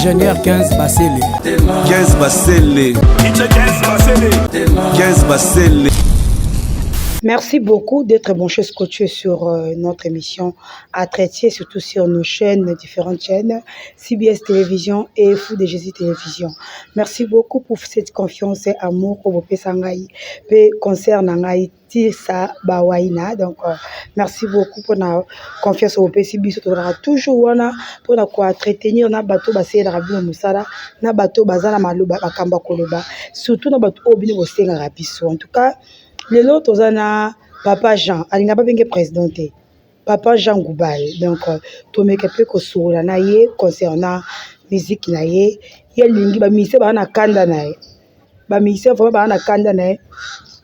Ingénieur 15 Basele. 15 Basele. 15 Basele. Merci beaucoup d'être branché scotché sur notre émission à traiter, surtout sur nos chaînes, différentes chaînes, CBS Télévision et Fou de Jésus Télévision. Merci beaucoup pour cette confiance et amour oyo bopesa ngai pe concert na ngai Tirsa Bawaina. Donc, merci beaucoup pour la confiance oyo bopesi biso. Tozalaka toujours wana mpona koentretenir na bato basalelaka bino mosala, na bato baza na maloba, makambo ya koloba, surtout na bato oyo bino bosengaka biso. En tout cas, lelo toza na Papa Jean, alingaka babenge président te, Papa Jean Goubal. Donc, tomeka mpe kosolola na ye concernant musique na ye. Ye alingi bamusicien baa na kanda na ye, bamusicien vraiment baa na kanda na ye.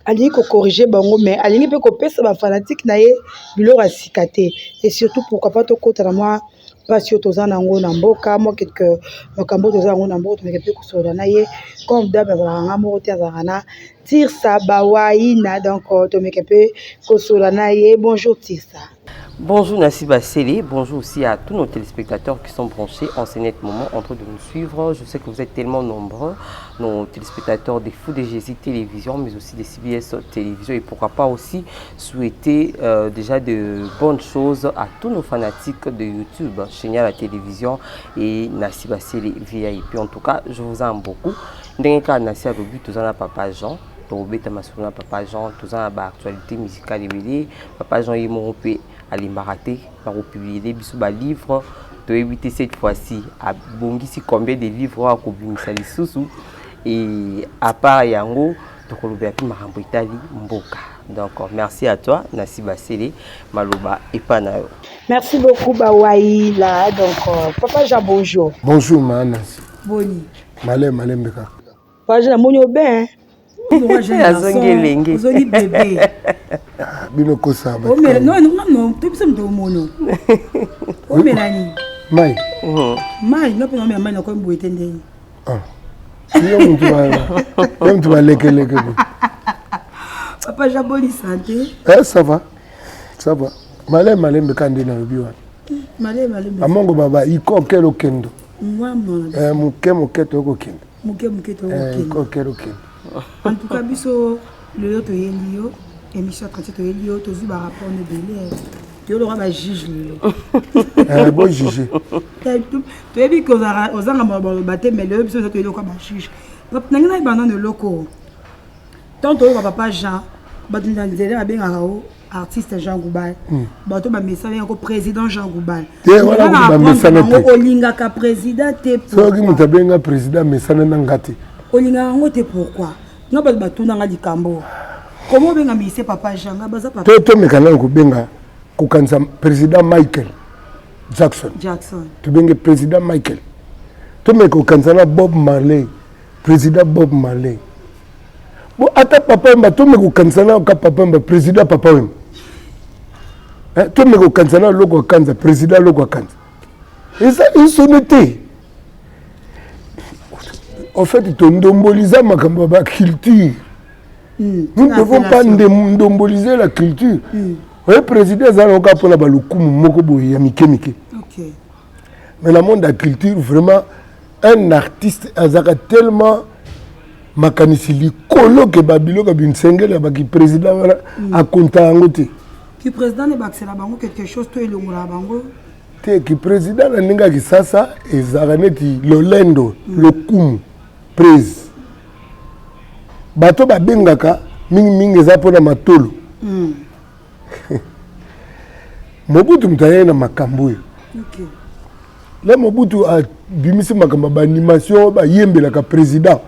Alingi kocorriger bango, mais alingi mpe kopesa bafanatiques na ye biloko ya sika te. Et surtout, pourquoi pas tokota na mwa mpasi oyo toza nango na mboka, mwa quelque makambo oyo toza yango na mboka. Tomeka mpe kosolola na ye. Comme d'hab, azalaka nga moko te, azalaka na Tirsa Bawaina. Donc, tomeka mpe kosolola na ye. Bonjour Tirsa. Bonjour Nassi Bassele, bonjour aussi à tous nos téléspectateurs qui sont branchés en ce net moment en train de nous suivre. Je sais que vous êtes tellement nombreux, nos téléspectateurs des Fous de Jésus Télévision, mais aussi des CBS Télévision. Et pourquoi pas aussi souhaiter déjà de bonnes choses à tous nos fanatiques de YouTube, Chénia la télévision et Nassi Bassele VIP. En tout cas, je vous aime beaucoup. Ndenge kaka Nassi alobi, toza na Papa Jean, tobeta masolo na Papa Jean, toza na baactualité musicale ebele. Papa Jean ye moko mpe alimbaka te na kopublier biso balivre. Toyebi te cette fois-ci abongisi combien de livres oyo akobimisa lisusu. Et à part yango, tokolobela mpe makambo etali mboka. Donc, merci à toi Nasi Basele, maloba epa na yo. Merci beaucoup Bawaïla. Donc, Papa Jean, bonjour. Bonjour ma Nancy. Boni? Malembe malembe kaka. Papa Jean, namoni obe. Azongi elenge. Ozoli bébé. Bino kosa. Omela non non non, tobisa moto omono omela nini? Mai. Mai no mpe naomela mai nakomi boye te ndenge. Ah. Yo mutu balekeleke boye. Papa Jean, boni santé? Eh, ça va. Ça va. Malembe malembe kaka nde nalobi wana. Malembe malembe. Amongo baba ikokelo okendo. Mwana. Eh, moke moke toyokokende. Moke moke Eh, toyokende. Ikokelo okendo. En tout cas, biso lelo toyeli yo émission ya toyeli yo, tozwi barapport ebele, toyoloka bajuge lelo. Eh, bon juge. Toyebi ke ozanga baloba te, mais lelo biso eza toyeli oka bajuge. Nange nayeba nano eloko. Tant toyoka Papa Jean, bato na nzela babengaka o artiste Jean Goubal, bato bamesa babengaka président Jean Goubal. Te, wana kutu bamesana te. Olingaka président te? Soki moto abenga président, mesana na nga te. Olingaka yango te, pourquoi? Nga bato batunanga likambo komo obenga mise Papa Jean, nga baza papa. To tomeka nano kobenga, kokanisa président Michael Jackson. Jackson. Tobenge président Michael. Tomeka kokanisa na Bob Marley, président Bob Marley. Bo ata Papa Wemba, tomeka kokanisa na ka Papa Wemba, président Papa Wemba. Eh, tomeka kokanisa na Loko Akanza, président Loko Akanza. Eza esone te. En fait, tondomboliza makambo ya baculture. Nous ne devons pas ndomboliser la culture. Oye, président eza nango mpona balukumu moko boye ya mike mike. Mais na monde ya culture, vraiment, un artiste azalaka tellement makanisi likolo ke babiloko ya binsengeli ya baki président wana akonta yango te. Ki président ne bakisela bango quelque chose to elongolaka bango? Te, ki président na ndenge ya kisasa ezalaka neti lolendo, lokumu, prise. Bato babengaka mingimingi eza mpona matolo. Mobutu moto ayei na makambo oyo. Le Mobutu abimisi makambo ya baanimation, bayembelaka président.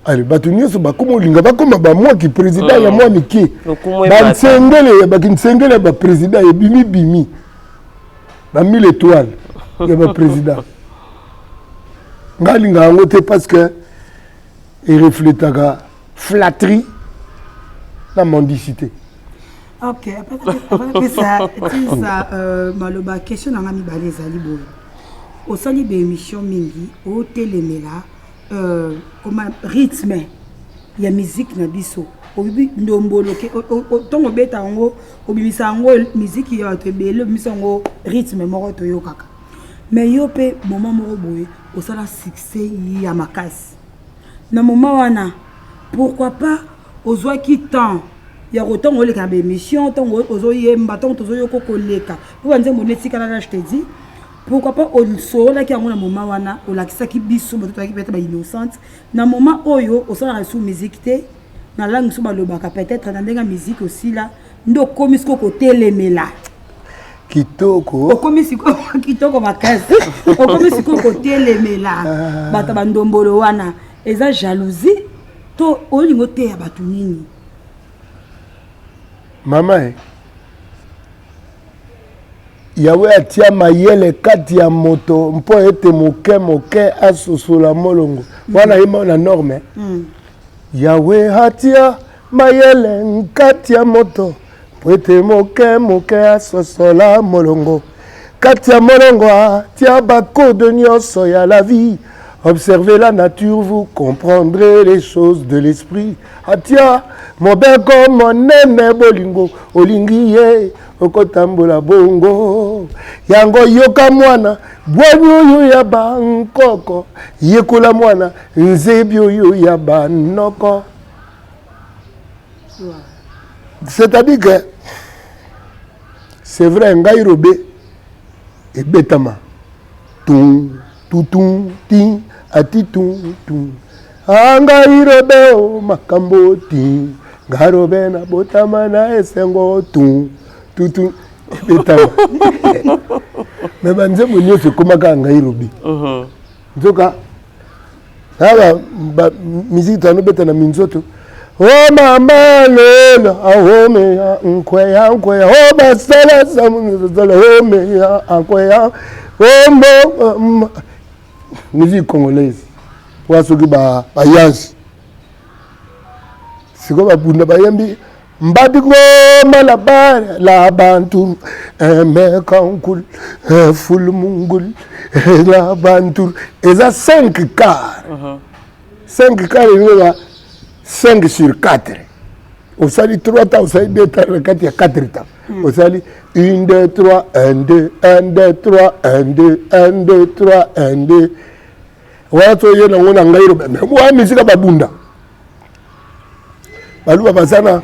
Ale bato nyonso bakoma olinga bakoma bamwaki président ya mwa mike. Lokumu ebata. Bansengele ya bakinsengele ya baprésident ebimibimi, bamille étoile ya baprésident. Nga alingaka yango te parce que erefletaka flatterie na mendicité. Ok, apesa tisa maloba. Question na nga mibale ezali boye: osali baémission mingi, otelemela koma rythme ya musique na biso, obibi ndombolo ntongo obeta yango, obimisa yango musique ya bato ebele, obimisa yango rythme moko toyokaka. Mais yo mpe moment moko boye Osala succès ya makasi na moment wana. Pourquoi pas ozwaki temps ya kotango oleka na baémission, ntango ozoyemba, ntango tozoyoka koleka mpo banzembo nde etikala na? Je te dis, pourquoi pas osololaki yango na moment wana, olakisaki biso bato toyaki peut-être bainnocente. Na moment oyo osalaka lisusu musique te na langue mosusu balobaka, peut-être na ndenge ya musique osila, nde okomi sikoyo kotelemela. Kitoko. Okomi sikoyo kitoko makasi, okomi sikoyo kotelemela bato ya bandombolo wana. Eza jalousie to olingi oteya bato nini? Mama e, Yawe atia mayele kati ya moto mpo ete moke moke asosola molongo wana. Yema na norme. Yawe atia mayele kati ya moto mpo ete moke moke asosola molongo. Kati ya molongo atia bacode nyonso ya la vie. Observez la nature, vous comprendrez les choses de l'esprit. Atia mobeko monene, bolingo. Olingi ye, okotambola bongo. Yango yoka mwana, bwani oyo ya bankoko. Yekola mwana, nzebi oyo ya banoko. C'est-à-dire que c'est vrai, ngai robe ebetama tum tutum ti ati tum tum. Ngai robe o makambo ti ngai robe nabotama na esengo tum tutu ebetama, mais banzembo nyonso ekomaka ngai robe. Nzoka kaka musique tanobeta na minzoto. O mama lolo aomeya nkweya nkweya o basala samuzala omeya nkweya ombo. Musique congolaise wa soki bayansi sikoyo babunda bayembi mbadi ngoma la ba la bantu emekankul fulmungul la bantu. Eza 5 quart, 5 quart elingoka 5 sur 4. Osali 3 temps, osali 2 temps na kati ya 4 temps. Osali 1 2 3 1 2 1 2 3 1 2 1 2 3 1 2 wana. Toye nango na ngai wa misika babunda baluba baza na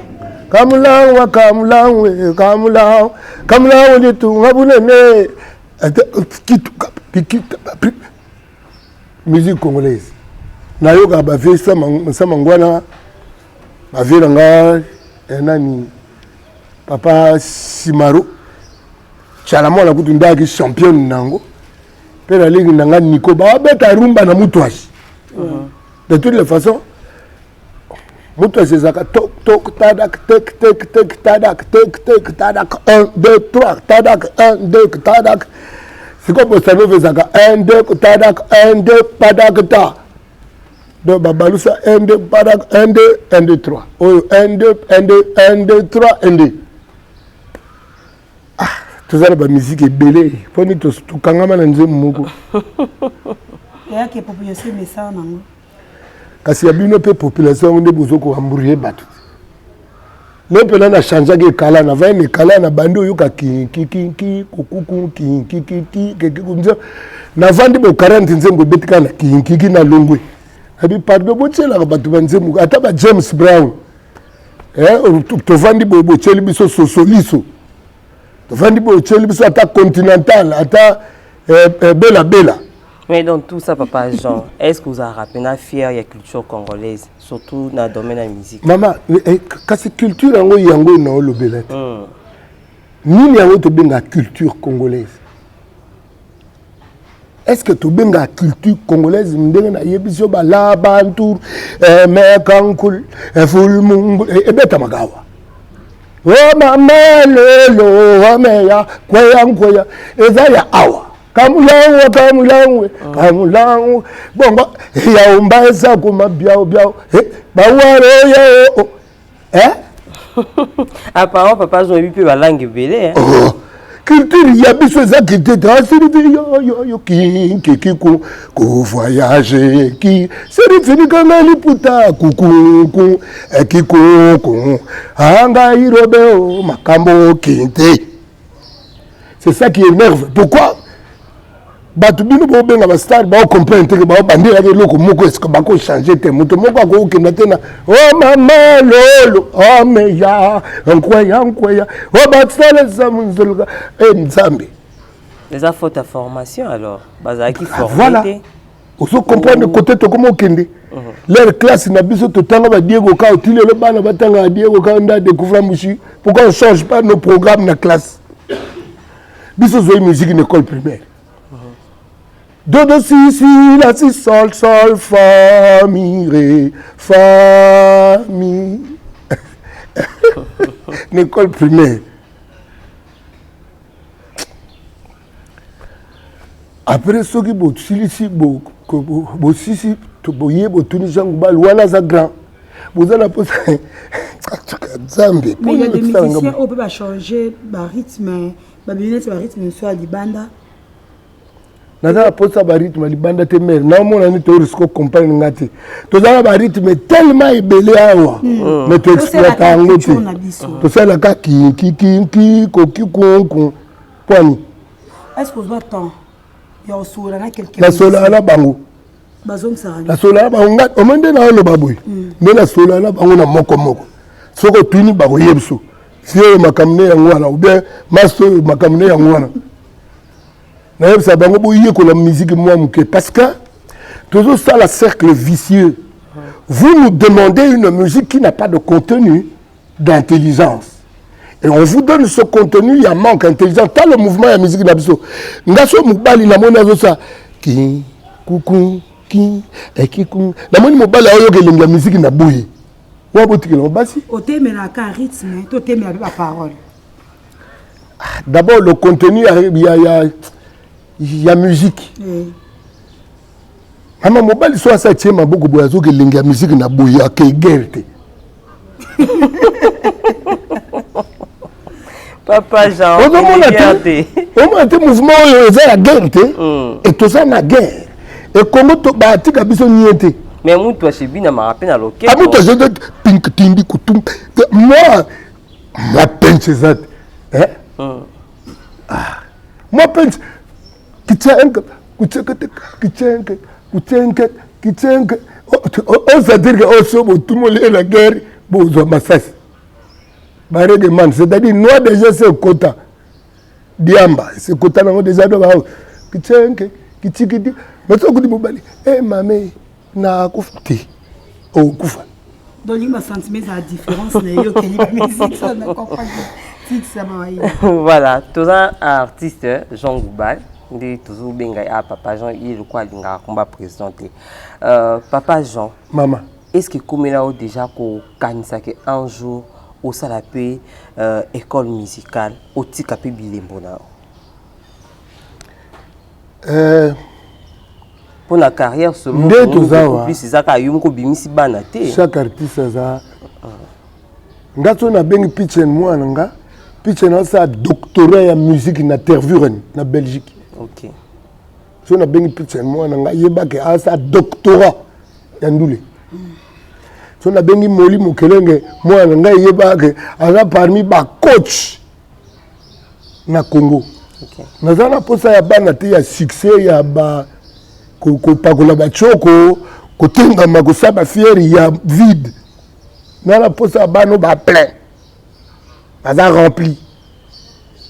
kamulangwa kamulangwe kamulang kamulangwe litunga bunene. Musique congolaise nayokaka bavieux Samangwana, bavieux na nga nani, papa Simaro Tshala Mwana kutu nde ayaki championne nango mpe na leki na nga Niko babeta rumba na mutwasi. De toutes les façons, mutwasi ezalaka tok tok tadak tek tek tek tadak tek tek tadak 1 2 3 tadak 1 2 tadak. Sikoyo bosanova ezalaka 1 2 tadak 1 2 padak ta. Donc babalusa 1 2 padak 1 2 1 2 3 oyo 1 2 1 2 1 2 3 1 2. Ah, toza na bamusique ebele, mponi tokangama na nzembo moko? Eyaki population emesana nango. Kasi ya bino mpe population yango nde bozokoembrouiller bato. Ne mpena na changeaki ekala, navandi na ekala na bandi oyoka kinkikinki kukuku kinkikiki kekiku. Navandi bo 40 nzembo ebeti kaka na kinkiki na longwe. Abi pardon, botielaka bato banzembo ata ba James Brown. Tovandi boye, botieli biso sosoliso. Tovandi boye, otieli biso ata continental, ata bela bela. Mais dans tout ça, papa Jean, est-ce que vous avez rappelé fier ya culture congolaise, surtout dans le domaine de la musique? Mama, kasi culture yango yango na olobela te. Nini yango tobenga culture congolaise? Est-ce que tobenga culture congolaise ndenge nayebi so bala bantu mekankul fulmungu ebetamaka awa o mama lelo ameya kweya nkweya? Eza ya awa kamulangwe kamulangwe kamulangwe bongo yaumba eza kuma biao biao bawaro yao eh? Apparemment, papa Jean, mpe balangue ebele. Oh, culture ya biso eza culture transferi yo yo kinkiki ku kovoyage ki serifinikanga liputa kukunku kikuku angai robe o makambo kinte. C'est ça qui énerve. Pourquoi? Bato bino bobenga bastar, baocomprendre te ke baobandelaka eloko moko, eske bakochange te? Moto moko akokokenda te na o oh, mama lolo omeya nkweya nkweya o basalesa monzoluka e Nzambe. Eza faute ya formation alors, bazalaki ah, formé te. Ozo comprendre côté tokoma okende leur classe na biso, totanga ba Diego Kao. Ti lelo bana batanga ya Diego Kao nde adécouvra mushi. Pourquoi on change pas nos programmes na classe? Biso ozwai musique na école primaire: do, do, si, si, la, si, sol, sol, fa, mi, ré, fa, mi, na école primaire. Après, soki bosilisi, bosisi, boye botuni Jean Goubald wana aza grand, boza na mposa Nzambe. Mais il y a des musiciens oyo mpe bachange barythme, babimi neti barythme mosusu ya libanda. Naza na mposa barythme ya libanda te, mare. Naomona nini, torisque comprendre nga te. Toza na barythme tellement ebele awa, mais toexploita yango te. Tosalaka kinkikinki koki kunku pwani. Est-ce que ozwa temps ya kosolola na quelqu'un? Nasololaka na bango. Bazongisaka? Nasololaka bango. Nga omoi nde naoloba boye, nde nasololaka na bango na moko moko. Soki otuni, bakoyebi biso si oyo makambo nde yango wana, ou bien maso oyo makambo nde yango wana. Nayebisa bango boyekola musique mwa moke, parce que tozosala cercle vicieux. Vous nous demandez une musique qui n'a pas de contenu d'intelligence et on vous donne ce contenu ya manque intelligent. Ta le mouvement ya musique na biso, nga so mobali namoni azosala ki kuku ki ekiku, namoni mobali aoyoka elengi ya musique na boye wa, botikela basi. Otemelaka rythme to otemela mpe baparole? D'abord le contenu ya musique. Mama, mobali so asa atie maboko boye, azoka elengi ya musique na boye, akei guerre te. Papa Jean. Ozomona te, omona te mouvement oyo eza ya guerre te. E toza na guerre e Congo, batika biso nie te. Mais mutu ashebinamaka mpe na loketo. Mutu ashebe pink tindi kutum, moi mwa penche eza te. Mwa penche kitsenke kutsekete kitsenke kutsenke kitsenke, c'est-à-dire que oso botumoli la guerre, bozwa masasi baregeman, c'est-à-dire noa déjà se ekota diamba, sekota nango déjà do ba kitsenke kitsikiti. Mais soki okuti mobali e mame nakufa te, okufa. Donc basentiment ezala différence na eyokeli bamusique na comprendre. Voilà, toza artiste Jean Goubald nde tozobenga ye papa Jean. Ye lokwa alingaka komba président te. Papa Jean. Mama. Est ce que ekomela yo déjà kokanisaka un jour osala mpe école musicale, otika mpe bilembo na yo mpo na carrière solo? Nde toza wa. Plus eza kaka yo moko obimisi bana te. Chaque artiste aza. Nga so nabengi Pichen, mwana nga Pichen asala doctorat ya musique na Tervuren na Belgique. So nabengi Pichen, mwana nga, yebake asala doctorat ya ndule. So nabengi Moli Mokelenge, mwana ngai, yebake aza parmi bacoach na Congo. Naza na mposa ya bana te ya succès ya ba kopakola batioko, kotengama, kosala bafiere ya vide. Na mposa ya bana oyo baplein, baza rempli,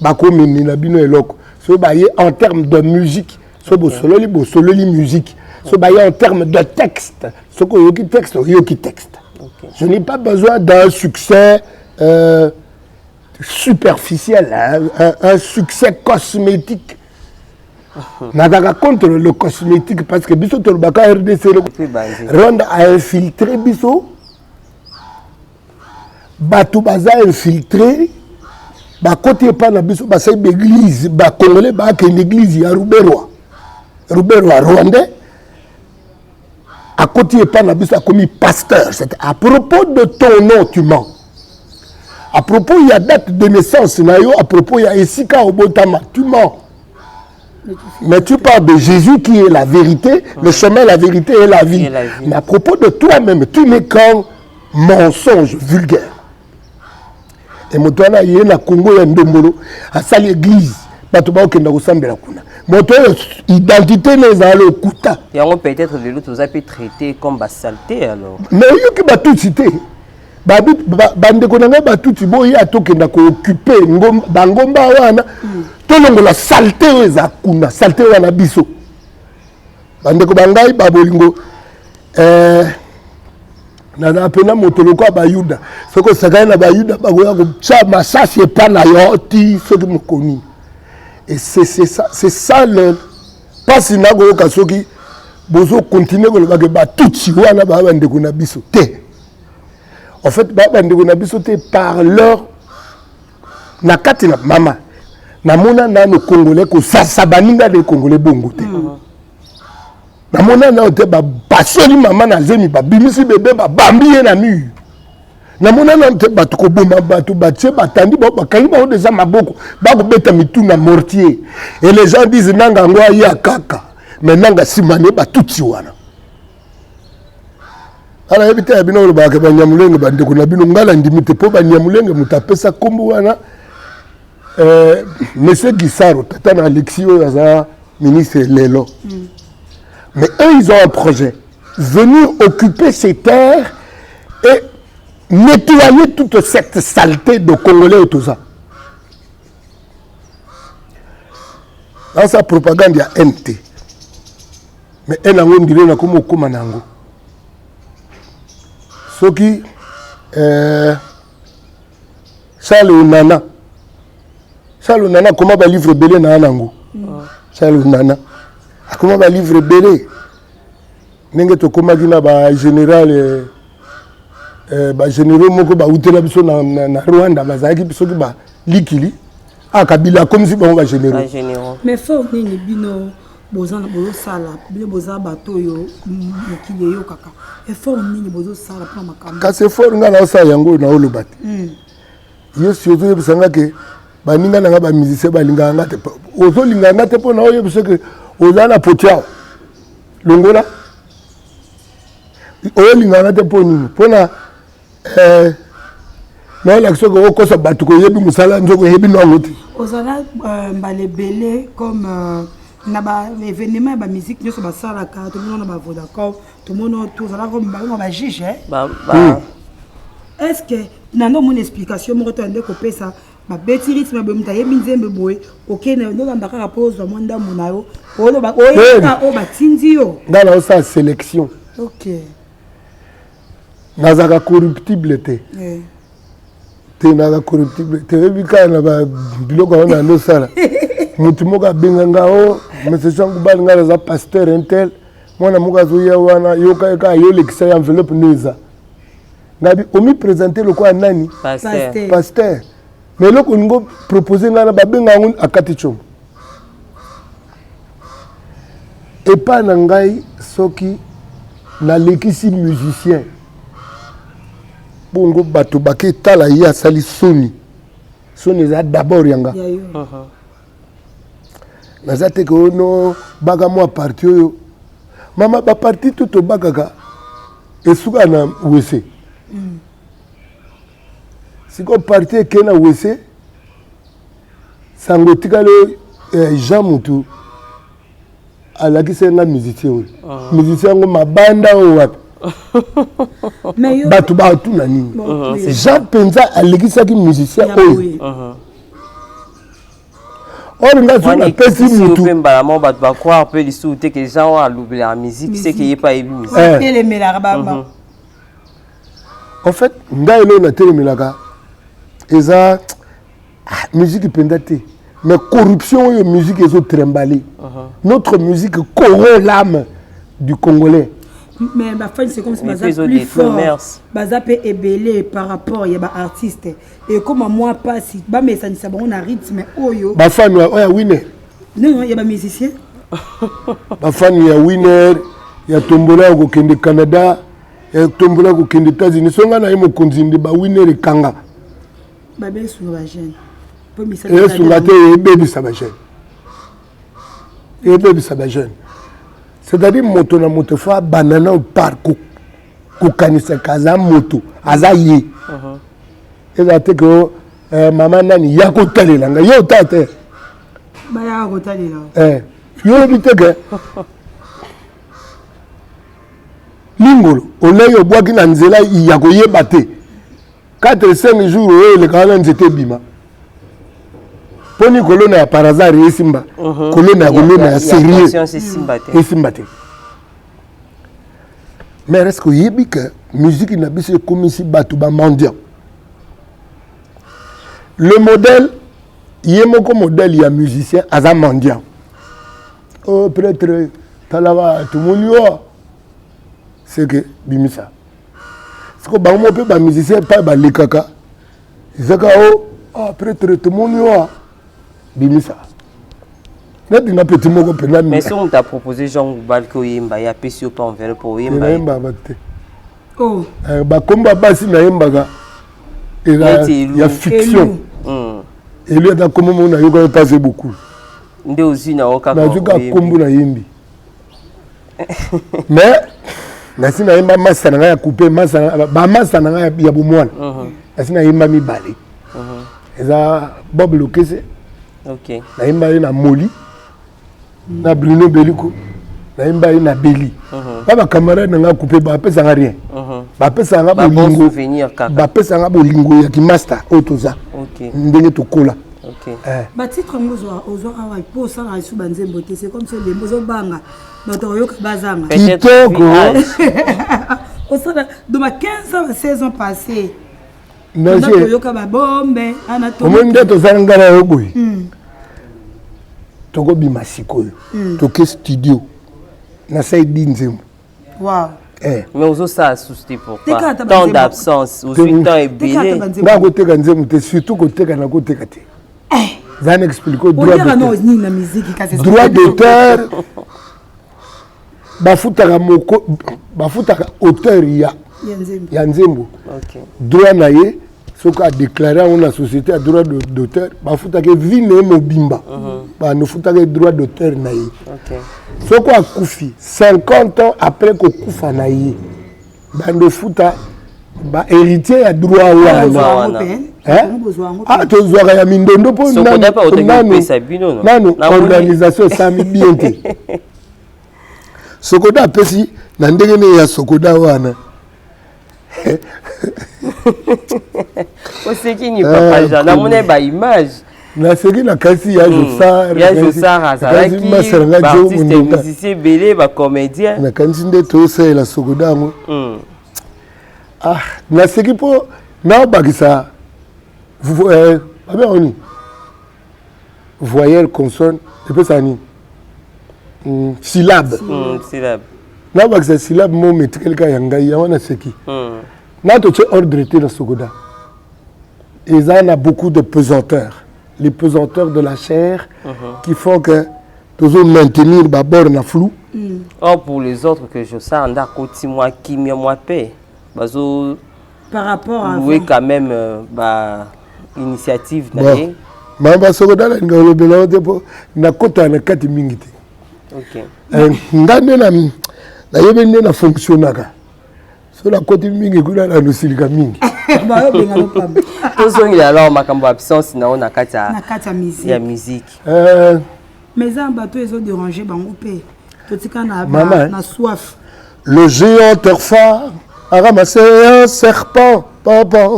bakomemela bino eloko. So baye en terme de musique, so bosololi, bosololi musique. So baye en terme de texte, soki oyoki texte, oyoki texte. Je n'ai pas besoin d'un succès superficiel, hein, un succès cosmétique. Nazalaka contre le cosmétique, parce que biso tolobaka RDC, Rwanda a infiltré biso. Bato baza infiltré, bakoti epai na biso, basali baeglise. Bacongolais baakende église ya Ruberwa. Ruberwa rwandais akoti epai na biso, akomi pasteur. C'est à propos de ton nom, tu mens. À propos ya date de naissance na yo, à propos ya esika obotama, tu mens. Mais tu parles de Jésus qui est la vérité, le chemin, la vérité et la vie. Et la vie. Mais à propos de toi-même, tu n'es qu'un mensonge vulgaire. Et moto wana ye na Congo ya ndombolo, asali église. Bato baokenda kosambela kuna, moto oyo identité na ezala lokuta. Yango peut-être lelo toza mpe traité comme basaleté alors. Mais oyoki batutsi te, bandeko na ngai batutsi, boya tokenda kooccuper bangomba wana, tolongola saleté oyo eza kuna, saleté wana biso. Bandeko ba ngai babolingo, naza mpena moto lokola Bayuda. Soki osakani na Bayuda, bakoya kotya masasi epa na yo ti soki mokoni. Et c'est ça, c'est ça le mpasi nakoyoka. Soki bozocontinuer kolobaka batutsi wana baa bandeko na biso te, en fait baa bandeko na biso te par leur na kati na mama. Namona nano Congolais kosasa baninga de Congolais bongo te. Namona nano te bapasoli mama na zemi, babimisi bebe, babambi ye na mur. Namona nano te bato koboma bato, batie batandi bao, bakangi bango deja maboko, bakobeta mitu na mortier. Et les gens disent Nanga yango aya kaka. Mais Nanga nsima ne batuti wana ala yebi te ya bino olobaka Banyamulenge bandeko na bino. Ngai nandimi te, mpo Banyamulenge moto apesa nkombo wana, monsieur Gisaro, tata na Alexis oyo aza ministre lelo. Mais eux, ils ont un projet: venir occuper ces terres et nettoyer toute cette saleté de Congolais et tout ça. Dans sa propagande ya NT, mais haine yango ndire nakoma okóma na yango. Soki Charles Onana, Charles Onana akoma balivre ebele na yango. Charles Onana akoma balivre ebele ndenge tokomaki na bagénéral, bagénéraux moko bautela biso na Rwanda, bazalaki soki balikili. Ah, Kabila akomisi bango bagénéraux. Bagénéraux. Mais effort nini bino boza bozosala? Bino boza bato oyo mokili eyokaka. Effort nini bozosala mpona makambo? Kasi effort ngai naosala yango oyo naoloba te. Yo si ozoyebisa nga ke baninga na nga bamusicien balingaka nga te, ozolingaka nga te mpo na oyebisa ke oza na poti awa longola. Oyolingaka nga te mpo nini? Mpona naolakisa soki okosa bato koyebi mosala nzoko, oyebi nango te. Ozala mbala ebele comme na baévénement ya bamusique nyonso basalaka, tomona na baVodacom, tomona tozalaka bango bajuge. Est ce que nando omona explication moko to yande kopesa babeti rythme boye, moto ayebi nzembe boye, okende ndolanda kaka mpo ozwa mwa ndambo na yo, oloba oyeba oyo batindi yo? Ngai naosala sélection. Nazalaka corruptible te. Te, nazalaka corruptible te. Oyebi kaka na biloko yango na ndosala. Motu moko abenga nga o monsieur Jean Goubald, ngai naza pasteur intel, mwana moko azoya wana, yoka ye kaka, yolekisa ye enveloppe nde eza. Ngabi omiprésente lokola nani? Pasteur. Pasteur. Mais eloko olingo propose ngai na babenga yango akati tshombo epai na ngai. Soki nalekisi musicien bongo, bato baketala ye asali soni. Soni eza d'abord yanga. Ya yo. Naza te ke ono baka mwa parti oyo mama baparti tu tobakaka esuka na wese. Sikoyo parti eke na wese, sango etikali Jean mutu alakisi nga musicien oyo, musicien yango mabanda oyo wapi? Mais yo Bato batuna nini? Bon, oui. Jean mpenza alekisaki musicien Ya oyo. Boye. Oyo nga soki napesi mutu mpe mbala moko bato bacroire mpe lisusu te ke Jean oyo alobelaka musique, c'est ke ye mpe ayebi musique. Telemelaka ba En fait, ngai eloko natelemelaka eza musique mpenza te, mais corruption oyo musique ezotrembale. Notre musique corrompt l'âme du Congolais. Mais bafani, c'est comme si Et baza puis, ils ont plus des fort, commerces. Baza mpe ebele par rapport ya baartiste, ekoma mwa mpasi bamesanisa bango na rythme oyo. Bafani oyo ya Winner? Non, ya bamusicien. Bafani ya Winner, ya tombola ya kokende Canada, ya tombola ya kokende États-Unis. So ngai na ye mokonzi nde bawinner ekanga. Babesunga bajeune mpo misala. Esunga te, ebebisa bajeune, ebebisa bajeune. C'est-à-dire moto na moto fo abanda na par kokanisaka aza moto, aza ye. Ezala te ke mama nani ya kotalela ngai, ye otala te. Bayaka kotalela. Eh, yo oyebi te ke lingolo olei obwaki na nzela ya koyeba te 4 5 jours oyo elekaka na nzete ebima mpo ni kolona ya par hasard esimba kolona ya kolona ya sérieux esimba te. Mais est-ce que oyebi ke musique na biso ekomisi bato ba mendiant? Le modèle ye moko, modèle ya musicien aza mendiant. Oh prêtre, talaka tomoni yo c'est que bimisa siko bango moko mpe bamusicien epai balekaka ezaka o ah, prêtre tomoni yo bimisa neti nga petit moko mpenza. Mais soki moto apropose Jean Goubal ke oyemba, ye apesi yo mpe enveloppe, oyemba? Nayembaka bato te. Oh. Eh, bakombo ya basi nayembaka eza ya fiction. Elu ata kombo moko nayokaki mpasi beaucoup. Nde ozwi na yo kaka. Nazwi kaka kombo, nayembi. Mais nasi nayemba masa na ngai ya coupe, bamasa na ngai ya bomwana. Nasi nayemba mibale, eza Bob Lokese, nayemba ye na Moli, na Bruno Beliko nayemba ye na Beli. Ba bacamarade na ngai coupe bapesanga rien, bapesanga bolingo, bapesanga bolingo ya kimaster oyo toza ndenge tokola. Batitre yango ozwa awa mpo osalaka lisusu banzembo te, c'est comme si olembo, ozobanga bato oyoka bazanga. Kitoko. Osala do ba 15 ans, ba 16 ans passé, toyoka babombe. Omoni nde tozala ngai na yo boye, tokobima sikoyo, toke studio, nasali di nzembo. Wow. Eh. Mais ozosala susu te, pourquoi tant d'absence? Ozwi temps ebele. Nga koteka nzembo te, surtout koteka na koteka te. Eza na explique droit d'auteur. Bafutaka moko, bafutaka auteur ya nzembo droit na ye. Soki adéclaré yango na société ya droit d'auteur, bafutaka vie na ye mobimba, banofutaka droit d'auteur na ye. Soki akufi, 50 ans après kokufa na ye, bandofuta bahéritier ya droit wana. Ah, tozwaka ya mindondo mpo nanu organisation esami bien te. Sokoda apesi na ndenge nini ya Sokoda wana? Oseki ni papa Jean, namoni baimage. Naseki na kasi ya Josar. Ya Josar azalaki, baartiste musicien ebele, bacomédien. Nakanisi nde tosalela Sokoda yango. Ah, naseki mpo naobakisa babengo nini, voyelle, consonne, epesaka nini, syllabe. Syllabe. Nabakisa syllabe mo metikali kaka ya ngai yango. Naseki na totie ordre te na Sokoda. Eza na beaucoup de pesanteurs, les pesanteurs de la chair qui font que tozo maintenir babord na flou. Or pour les autres que Josar nde akoti mwa kimia, mwa paix, bazo par rapport à louer quand même ba initiative na ye. Mama, basokoda nalinga kolobela yo te mpo nakotaka na kati mingi te. Nga nde nayebi nde na fonctionnaka. So nakoti mingi kuna, na nosilika mingi. Tozongela alors makambo ya absence na yo na kati ya ya musique. Mais eza bato ezodérange bango mpe totika na, na soif. Le géant Terfa a ramassé un serpent, papa.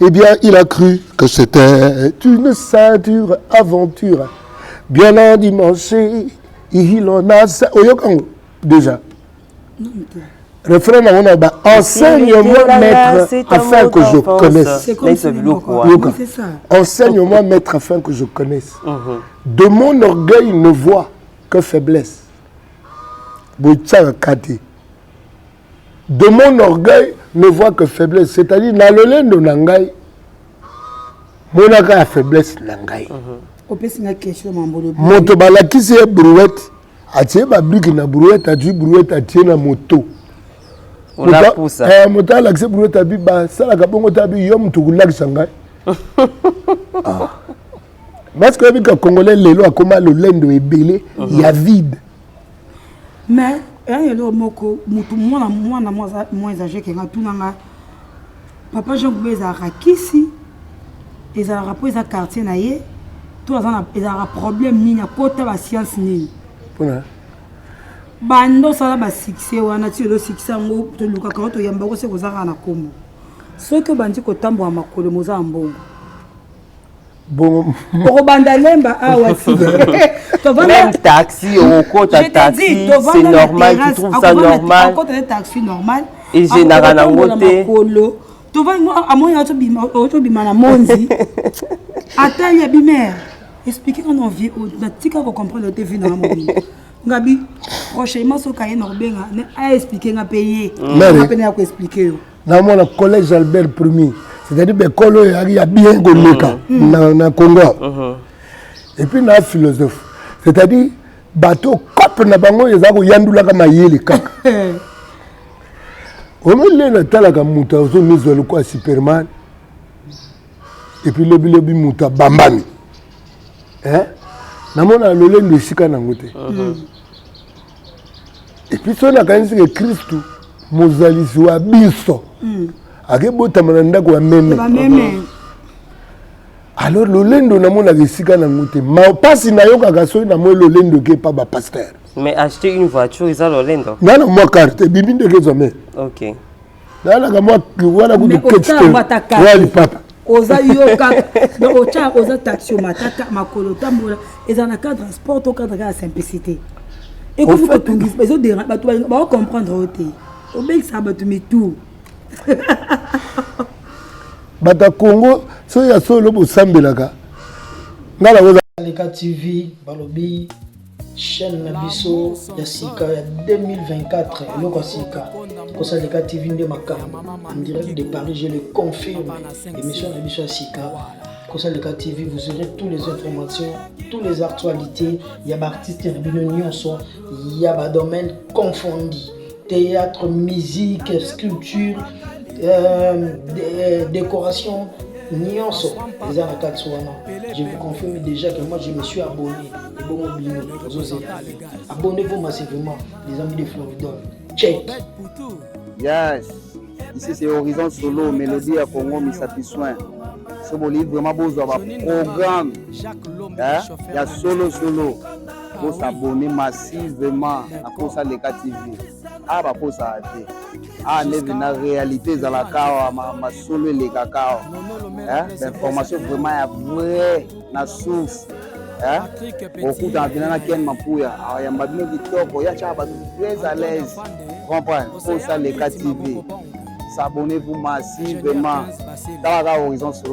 Eh bien, il a cru que c'était une ceinture aventure. Bien endimanché, il en a. Oyokango, déjà. Refrain na ba enseigne-moi maître afin que je connaisse. Enseigne-moi maître afin que je connaisse. De mon orgueil ne voit que faiblesse. Botiaka kati de mon orgueil ne voit que faiblesse, c'est-à-dire na lolendo na ngai monaka ya faiblesse na ngai. Moto balakisi ye brouette, atie babrique na brouette, azwi brouette, atie na moto. Moto alakisi brouette, abi basalaka bongo te, abi yo moto kolakisa ngai. Parce que oyebi ka Congolais lelo akoma lolendo ebele ya vide. Mais eya eloko moko, motu mwana mwana moins âgé ke nga tunanga papa Jean Goubald, ezalaka kisi, ezalaka mpo eza quartier na ye. To aza na ezalaka problème nini, akota bascience nini? Mpona? Banda osala basuccès wana ti lelo, succès yango tolukaka o toyamba ko se koza kaka na nkombo. Soki obandi kotambola makolo, moza ya mbongo. Bongo. Okobanda lemba awa ti. Même taxi, okota taxi, c'est normal, tu trouves ça normal? Akota ne taxi normal. Egenaka nango te. Makolo tovandi, amoni otobima na monzi, ata yebi mare explique nga na vie oyo natika kocomprendre te. Vie nanga mobima ngabi prochainement soki aye na kobenga aexplique nga mpe ye. Mare. Nga mpe na ya koexplique yo. Namona collège Albert Premier, c'est-à-dire baekole oyo eyaki ya bien koleka na Congo awa. Et puis na philosophe, c'est-à-dire bato cope na bango oyo eza koyandulaka mayele kaka. Omoni, natalaka moto azomizwa lokola Superman et puis lobilobi moto abambami. Namona lolendo esika nango te. Et puis soki nakanisi ke Kristu mozalisi wa biso akebotama na ndako ya meme, bameme, alors lolendo namonaka esika nango te. Ma mpasi nayokaka soki namoi lolendo eke epa bapasteur. Mais acheter une voiture, eza lolendo? Nga na mwa carte ebimi ndenge ezwa. Ok. Nalaka mwa wana kutu. Mais osala yango ata kete wa lipapa. Oza yo kaka, donc otya oza taxi, omataka makolo, otambola, eza na cadre ya sport to cadre kaka ya simplicité. Ekomi kotungisa, ezodérange bato, baocomprendre oyo te, obekisaka bato mitu. Bato ya Congo, soki ya solo bosambelaka, nga nakoza. Leka TV, balobi chaîne na biso ya sika ya 2024, eloko ya sika Kosaleka TV nde makambo. En direct de Paris, je le confirme, émission na biso ya sika Kosaleka TV, vous aurez toutes les informations, toutes les actualités ya baartiste na bino nyonso ya badomaine confondi, théâtre, musique, sculpture, décoration, nyonso eza na kati wana. Je vous confirme déjà que moi, je me suis abonné. Ebongo bino, ozozela? Abonnez-vous massivement, les amis de Floridol, check. Yes, ici c'est Horizon Solo, Mélodie à Congo, Misapi Soin. So bolingi vraiment bozwa baprogramme ya solo solo, bosabonner massivement na Kosa Leka TV. Awa bakosaka te, awa nde na réalité ezalaka awa, masolo elekaka awa, bainformation vraiment ya vrai na source. Okutana mpena na Ken Mapuya, ayamba bino kitoko, ya tiaka bato très à l'aise, comprendre. Kosa Leka TV, s'abonnez-vous massivement, talaka Horizon Solo.